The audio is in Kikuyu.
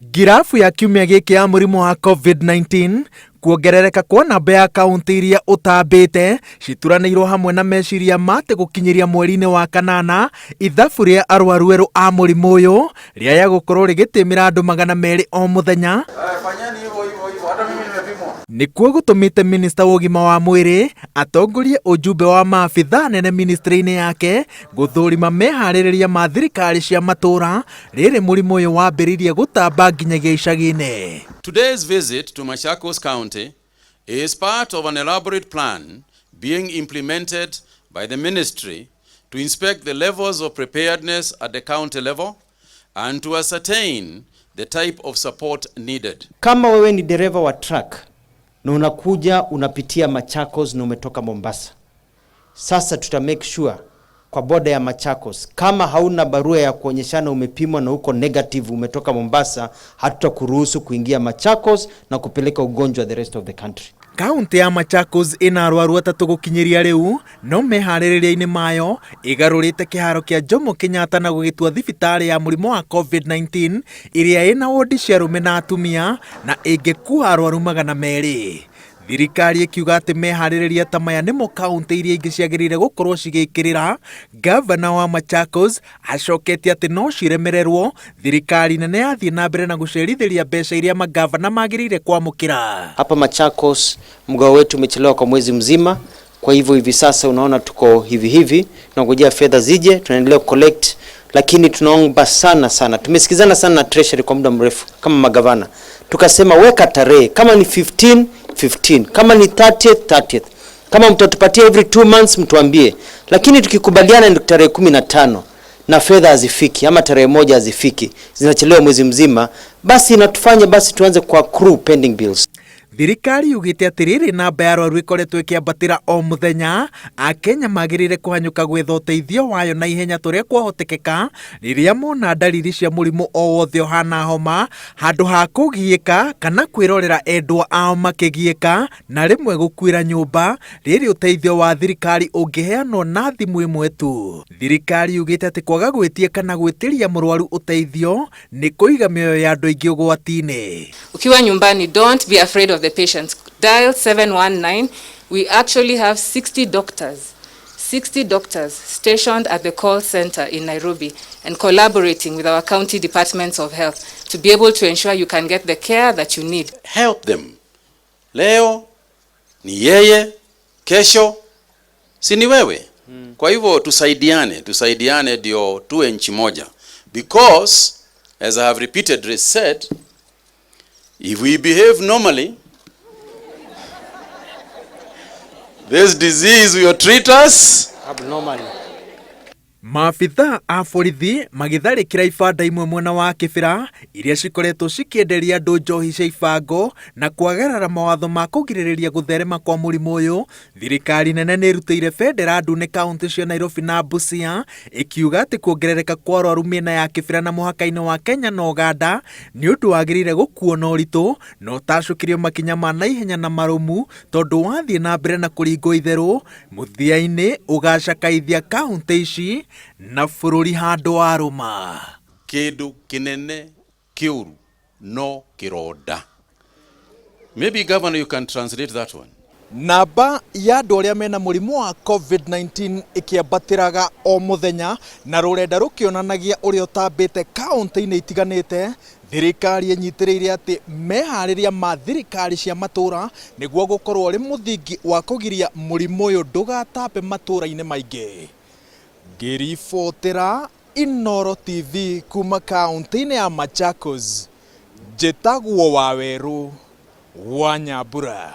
Ngirabu ya kiumia gĩkĩ ya mũrimũ wa COVID-19, kuongerereka kwa namba ya kaunti iria ũtambĩte cituranĩirwo hamwe na meciria ma atĩ gũkinyĩria mweri-inĩ wa kanana ithabu rĩa arwaru erũ a mũrimũ ũyũ rĩaya gũkorwo rĩgĩtĩmĩra andũ 200 o mũthenya. Nĩkuo gũtũmĩte minista wa ũgima wa mwĩrĩ atongorie ũjumbe wa maabithaa nene ministry-inĩ yake gũthũrima meharĩrĩria ma thirikari cia matũra rĩrĩ mũrimũ ũyũ wambĩrĩirie gũtamba nginyagia icagi-inĩ. Today's visit to Machakos County is part of an elaborate plan being implemented by the ministry to inspect the levels of preparedness at the county level and to ascertain the type of support needed. Kama wewe ni dereva wa truck na unakuja unapitia Machakos na umetoka Mombasa, sasa tuta make sure kwa boda ya Machakos, kama hauna barua ya kuonyeshana umepimwa na uko negative umetoka Mombasa, hatutakuruhusu kuingia Machakos na kupeleka ugonjwa the rest of the country. Kaunti ya Machakos ĩna arwaru atatũ gũkinyĩria rĩu, no meharĩrĩria-inĩ mayo ĩgarũrĩte kĩharo kĩa Jomo Kenyatta na gũgĩtua thibitarĩ ya mũrimũ wa COVID-19 ĩrĩa ĩna wondi cia arũme na atumia na ĩngĩkua arwaru 200. Thirikari ĩkiuga atĩ meharĩrĩria ta maya nĩmo kaunti iria ingĩ ciagĩrĩire gũkorwo cigĩkĩrĩra. Gavana wa Machakos acoketie atĩ no ciremererwo thirikari nene yathiĩ na mbere na gũcerithĩria mbeca iria magavana magĩrĩire kwamũkĩra. Hapa Machakos mgao wetu umechelewa kwa mwezi mzima, kwa hivyo hivi sasa unaona tuko hivi hivi, tunangojea fedha zije, tunaendelea collect, lakini tunaomba sana sana, tumesikizana sana na Treasury kwa muda mrefu kama magavana, tukasema weka tarehe, kama ni 15 15, kama ni 30th 30th, kama mtatupatia every 2 months mtuambie, lakini tukikubaliana ni tarehe 15 na fedha hazifiki ama tarehe moja hazifiki, zinachelewa mwezi mzima, basi inatufanya basi tuanze kwa accrue pending bills. Thirikari yugĩte atĩ rĩrĩ namba ya arwaru ĩkoretwo ĩkĩambatĩra o mũthenya, Akenya magĩrĩire kũhanyũka gwetha ũteithio wayo na ihenya tũrĩa kwahotekeka rĩrĩa mona ndariri cia mũrimũ o wothe ũhana homa, handũ ha kũgiĩka kana kwĩrorera endwa ao makĩgiĩka na rĩmwe gũkuĩra nyũmba, rĩrĩ ũteithio wa thirikari ũngĩheanwo na thimũ ĩmwe tu. Thirikari yugĩte atĩ kwaga gwĩtia kana gwĩtĩria mũrwaru ũteithio nĩ kũiga mĩoyo ya andũ aingĩ ũgwati-inĩ. Ukiwa nyumbani, don't be afraid of the patients. Dial 719. We actually have 60 doctors. 60 doctors stationed at the call center in Nairobi and collaborating with our county departments of health to be able to ensure you can get the care that you need. Help them. Leo ni yeye, kesho si ni wewe. Kwa hivyo tusaidiane, tusaidiane ndio tuwe nchi moja. Because as I have repeatedly said, if we behave normally, this disease will treat us abnormally. Maabithaa a borithi magĩtharĩkĩra ibanda imwe mwena wa Kĩbĩra iria cikoretwo cikĩenderia andũ njohi cia ibango na kwagarara mawatho ma kũgirĩrĩria gũtherema kwa mũrimũ ũyũ. Thirikari nene nĩ ĩrutĩire bendera ndune kaunti cia Nairobi na Busia ĩkiuga atĩ kuongerereka kwa arwaru mĩena ya Kĩbĩra na mũhaka-inĩ wa Kenya na Uganda nĩ ũndũ wagĩrĩire gũkuo na ũritũ na ũtacũkĩrio makinya ma naihenya na marũmu tondũ wathiĩ na mbere na kũringwo itherũ mũthia-inĩ ũgacakaithia kaunti ici na bũrũri handũ warũma. Kĩndũ kĩnene kĩũru no kĩronda. Maybe governor you can translate that one. Namba ya andũ arĩa mena mũrimũ wa COVID-19 ĩkĩambatĩraga o mũthenya na rũrenda rũkĩonanagia ũrĩa ũtambĩte kaunti-inĩ itiganĩte. Thirikari ĩnyitĩrĩire atĩ meharĩria ma thirikari cia matũra nĩguo gũkorwo ũrĩ mũthingi wa kũgiria mũrimũ ũyũ ndũgatambe matũra-inĩ maingĩ. Ngĩribotera Inooro TV kuma kaunti-inĩ ya Machakos, njĩtagwo Wawerũ wa Nyambura.